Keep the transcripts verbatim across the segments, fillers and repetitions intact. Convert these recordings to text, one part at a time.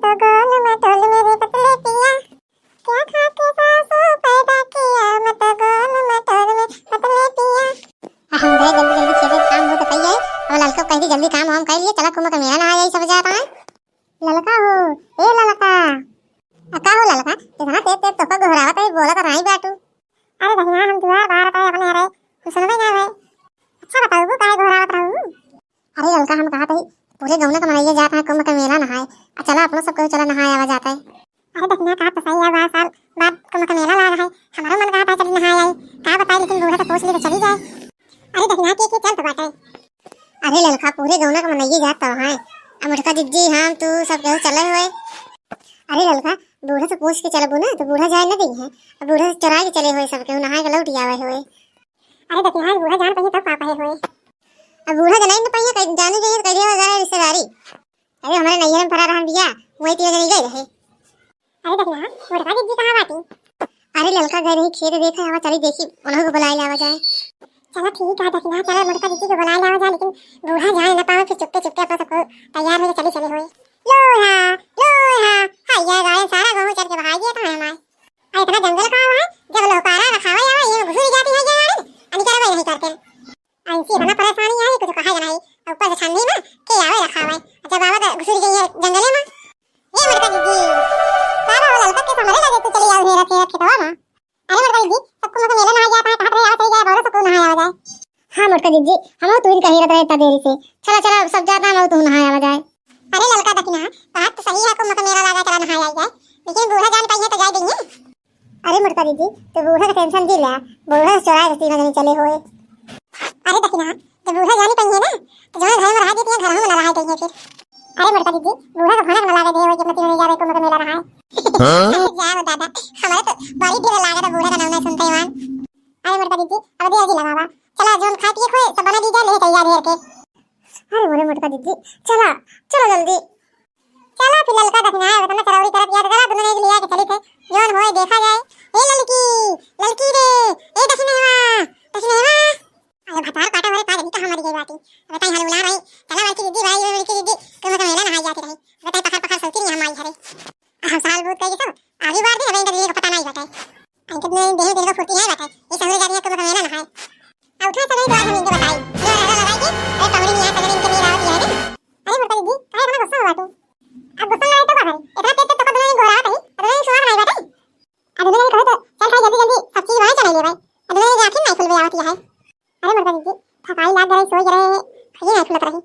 तो गोल मटोल मेरे पतले पिया, क्या खा के सासू पैदा किया, मैं तो गोल मटोल में पतले पिया। आ, हम गए जल्दी जल्दी खेते, काम बहुत कई है। अब ललका कह दी जल्दी काम वाम कर लिए, चला कुंभ का मेला नहाए आई सब जाता है। ललका हो, ए ललका। आ, का हो ललका, इतना तेज तेज तोका गोहरावत है, बोलत नहीं बाटू। अरे दहिना, हम दुआर बाहर आए अपने, अरे तू सुनबे ना भाई। अच्छा बताऊ, काहे गोहरावत रहू? अरे ललका, हम कहत हई, पूरे गौना का मनइया जात है कुंभ का मेला नहाए, आ चला अपनो सब केहू चला नहाए आवा जात है। अरे दहिना, कहत तो सही है, बारह साल बाद कुंभ का मेला लाग है, हमारो मन कहत है चली नहाए आई। का बताई, लेकिन बूढ़ा से पूछ ली तो चली जाए। अरे दहिना, के के चल तो बाटे? अरे ललका, पूरे गौना का मनइया जात तो है, आ मोटका जिज्जी, हम, तू, सब केहू चले हुए। अरे ललका, बूढ़ा से पूछ के चलबू ना तो बूढ़ा जाए न देइहैं, अब बूढ़ा से चोराए के चले हुए, सब केहू नहाए के लौट आवे हुए। अरे दहिना, बूढ़ा जान पाइए तब का कहे हुए। अब बूढ़ा जनाई न पाइए, कहीं जाने जाइए तो कह दिया जाए रिश्तेदारी। अरे हमारे नैहर में पड़ा रहन बिया, वही तीनों जने गए रहे। अरे दहिना, मोटका जिज्जी कहाँ बाटी? अरे ललका गए रही खेत देखे, आवा चली देखी, उन्हों को बुलाए लावा जाए। चला ठीक है दहिना, चला मोटका जिज्जी को बुलाए लावा जाए, लेकिन बूढ़ा जान न पावे, फिर चुपके चुपके अपना सबको तैयार होके चली चले हुए। लोहा, लोहा, हैया गाड़े सारा गेहूं चर के बहाई दिया था हमारे। अरे इतना जंगल का हुआ है, जब लोकारा रखावे आवे, ये घुसुरी जाती है ये गाड़ी, अनिकरा भाई नहीं करते। ऐसी इतना परेशानी है, कुछ कहा जाना है, ऊपर से ठंडी में के आवे रखावे, जब आवे तो घुसुरी जाइए जंगले में। ए मोटका जिज्जी, का बा हो ललका के हमरे लगे तू चली आओ हेरत हेरत खेतवा में। अरे मोटका जिज्जी, सबको मतलब मेला नहाए जाता है, कहाँ पे आओ चली जाए, बहुत सुकून नहाए आवा जाए। हाँ मोटका जिज्जी, हम तू ही कही रहता है इतना देरी से, चला चला सब जाता है, हम तू नहाए आवा जाए। अरे ललका दहिना, बात तो सही है, कुंभ का मेला लागा, चला नहाए आई जाए, लेकिन बूढ़ा जान पाइए तो जाए देंगे। अरे मोटका जिज्जी, तो बूढ़ा का टेंशन जी ला, बूढ़ा से चोराए के तीनों जने चले हुए। अरे दहिना, जब बूढ़ा जानी पाइए ना, तो जौन घर में रहा देती है, घर में ना रहा देती है फिर। अरे मोटका जिज्जी, बूढ़ा का भनक ना लागे दे, वो जब तीनों नहीं जावे, कुंभ का मेला रहा है। हाँ? अरे जाओ दादा, हमारे तो बड़ी डर लागे था बूढ़ा का नाम नहीं सुनते ही मान। अरे मोटका जिज्जी, अब दे जी लगावा, चला जौन खाए पिए खोए, सब बना दीजिए, ले तैयार हेर के। अरे मोरे मोटका जिज्जी, चला, चला जल्दी। चला फिर ललका दहिना है, उतना चरौरी करत याद करा, दोनों एक लिया के चली थे, जौन होए देखा जाए। ए ललकी, ललकी रे, ए दहिनवा, दहिनवा। अरे भतार काटा हमारे का जानी कहाँ मरी गई बाटी। बताई हल बुला रही, चला बड़की दीदी भाई, बड़की दीदी, तुम तो मेला नहाई जाती रही। बताई पखर पखर सोती नहीं हमारी हरे। हम साल भूत कह के सब आगे बार दे, हमें इनका दीदी का पता नहीं बताई। इनके दिन दिन दिन का फुर्ती है बताई, ये सब जाती है तुम तो मेला नहाए। आ उठा सब तो आज हम इनके बताई, जो राजा लगाई के, अरे पगड़ी नहीं आ सके इनके लिए रावत है ना। अरे मोटका दीदी, काहे इतना गुस्सा हुआ तू? अब गुस्सा ना आए तो का करी? इतना तेज तेज तो का दुनिया में गोरा है, दुनिया में सुहाग नहीं बाटे। अब दुनिया में कहो तो चल खाई जल्दी जल्दी सब चीज वहीं चढ़ाई ले भाई। अब दुनिया में आखिर नहीं खुलवे आवत है। अरे मोटका दीदी, थकाई लाग गई, सोई रहे हैं, खाइए नहीं खुलत रही।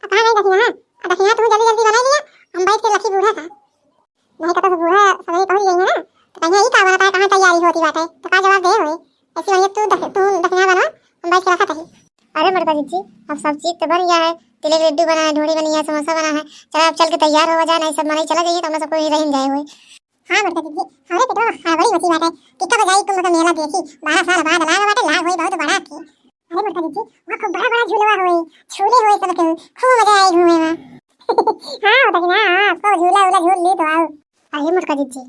अब कहाँ गई दहिना? अब दहिना तू जल्दी जल्दी बनाई लिया, हम बैठ के लखी बूढ़ा का। नहीं तो, तो बूढ़ा सवेरे पहुँच गई है ना, तो कहीं ई का बनता है, कहाँ तैयारी होती बाटे, तो का जवाब दे होई? ऐसी वजह तू दख-, तू दहिना बनवा, हम बैठ के रखा तही। अरे मोटका जिज्जी, अब सब चीज तो बन गया है, तिले के लड्डू बना है, ढोड़ी बनी है, समोसा बना है, चला अब चल के तैयार हो जाए, नहीं सब मनई चला जाइए तो हम सबको यहीं रह जाए हुए। हाँ मोटका जिज्जी, हमारे पेटवा में हड़बड़ी मची बाटे, टिक्का बजाई कुंभ का मेला देखी, बारह साल बाद लाग बाटे, लाग होई बहुत बड़ा की। अरे मोटका जिज्जी, वहाँ खूब बड़ा बड़ा झूलवा होई, झूले होई सब केहू, खूब मजा आई घूमे में। हाँ मोटका जी, हाँ, हाँ, खूब झूला उला झूल ली तो आओ। अरे मोटका जिज्जी,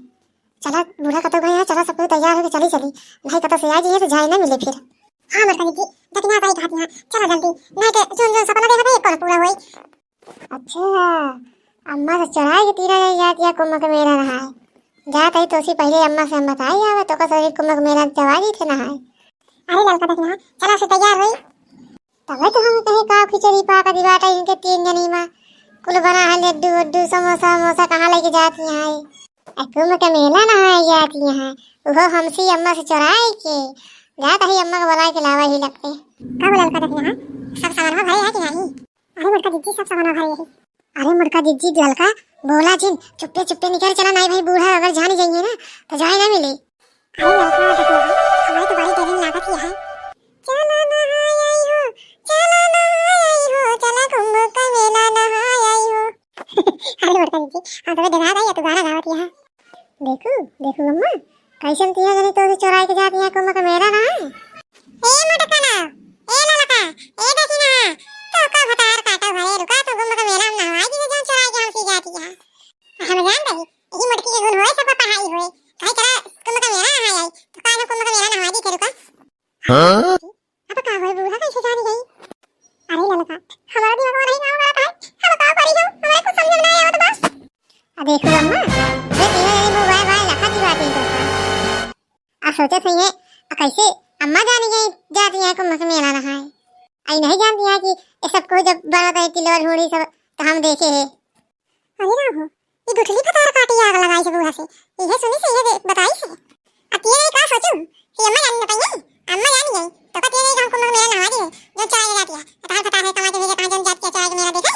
चला बूढ़ा कतो गए हैं, चला सब केहू तैयार होके चली चली, नहीं कतो से आ जाइए तो जाए ना मिले फिर। हाँ मोटका जिज्जी, दहिना सही कहती हैं, चला जल्दी, नहीं तो जोन जोन सपना देखा था, एक कौन पूरा होई। अच्छा, अम्मा से चोराए के तीनों जने जात या कुंभ के मेला नहाए। जात ही तो उसी पहले अम्मा से हम बताई आवे, तो का सही कुंभ के मेला जवाई थे नहाए। अरे ललका दहिना, चला से तैयार होई। तबे तो हम कहे का खिचड़ी पाक दी बाटा इनके तीन जनी मा। कुल बना है लड्डू वड्डू, समोसा वमोसा, कहाँ लेके जाती हैं? आ कुंभ के मेला नहाए जाती हैं, वो हमसे अम्मा से चोराए के। जात ही अम्मा को बुलाए के लावा ही लगते। का हो ललका दहिना, सब सामान भरे है कि नहीं? अरे मोटका जिज्जी, सब सामान भरे है। अरे मोटका जिज्जी, ललका, बोला जिन, चुप्पे चुप्पे निकल चला, नहीं भाई बूढ़ा अगर जानी जाइए ना तो जाए ना मिले। अरे ललका दहिना, हमारे तो बड़ी डर लागत ही है। चला नहाए आई हो, चला नहाए आई हो, चला कुंभ का मेला नहाए आई हो। अरे मोटका जिज्जी, हम तो डरा गई, तू गाना गावत यहाँ। देखू, देखू अम्मा, कैसन तीनों जनी तोसे चोराई के जाती हैं कुंभ का मेला नहाए। ए मोटका ना, ए ललका, ए दहिना, तो का भतार काटा भरे, रुका तो कुंभ का मेला में नहाए दी जो चोराई के हमसे जाती है। हम जान रही, यही मोटकी के गुण होए, सब पढ़ाई होए, कहे चला कुंभ का मेला नहाए आई, तो का कुंभ का मेला नहाए दी के रुका। हाँ? अब का होए, बूढ़ा कैसे जानी गई? अरे ललका, हमारा दिमाग में नहीं काम करता है, हम का करी हम, हमारे कुछ समझ में नहीं आवत बस। अब देखो अम्मा, ये तीनों जनी मुँह बाय बाय लखत ही बाटी तो। अब सोचत हई है, अब कैसे अम्मा जानी गई जाती है कुंभ के मेला नहाए। आई नहीं जानती है कि ये सब को जब बड़ा दाई तिलवा ढूंढी सब तो हम देखे है। अरे राम हो, ये गुठली फतार काटी आग लगाई से बूढ़ा से। ये सुनी से, ये दे-, बताई से। अब ये नहीं का सोचू कि अम्मा जानी न पाई, अम्मा जानी गई तो कहती है कि हम कुंभ के मेला नहा दिए, जो चला जाती है। फतार फतार है, कमाई के भेजे, कहाँ जन जाती है, चला के मेला देखे।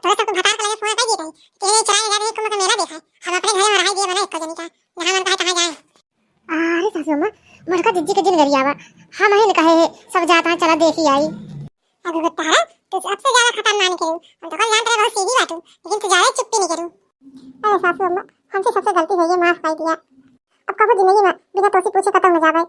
थोड़ा सा कुछ फतार के लगे फोन कर दी गई कि ये चला जाती है कुंभ के मेला देखे। हम अपने घर में रहाई दिए बना एक जनी का, जहाँ मन कहे तहाँ जाए। अरे सासू अम्मा, मोटका जिज्जी के जिन गरियावा, हम ही न कहे है, सब जाता है, चला देखी आई। अबे बेटारा, तू सबसे ज्यादा खतरनाक है। हम तो कल जानते रहे बहुत सीधी बात हूँ, लेकिन तू ज्यादा चुप्पी नहीं करू। अरे सासू अम्मा, हमसे सबसे गलती हो गई, माफ कर दिया। अब कबो जिंदगी में बिना तोसी पूछे कतौ न जावे।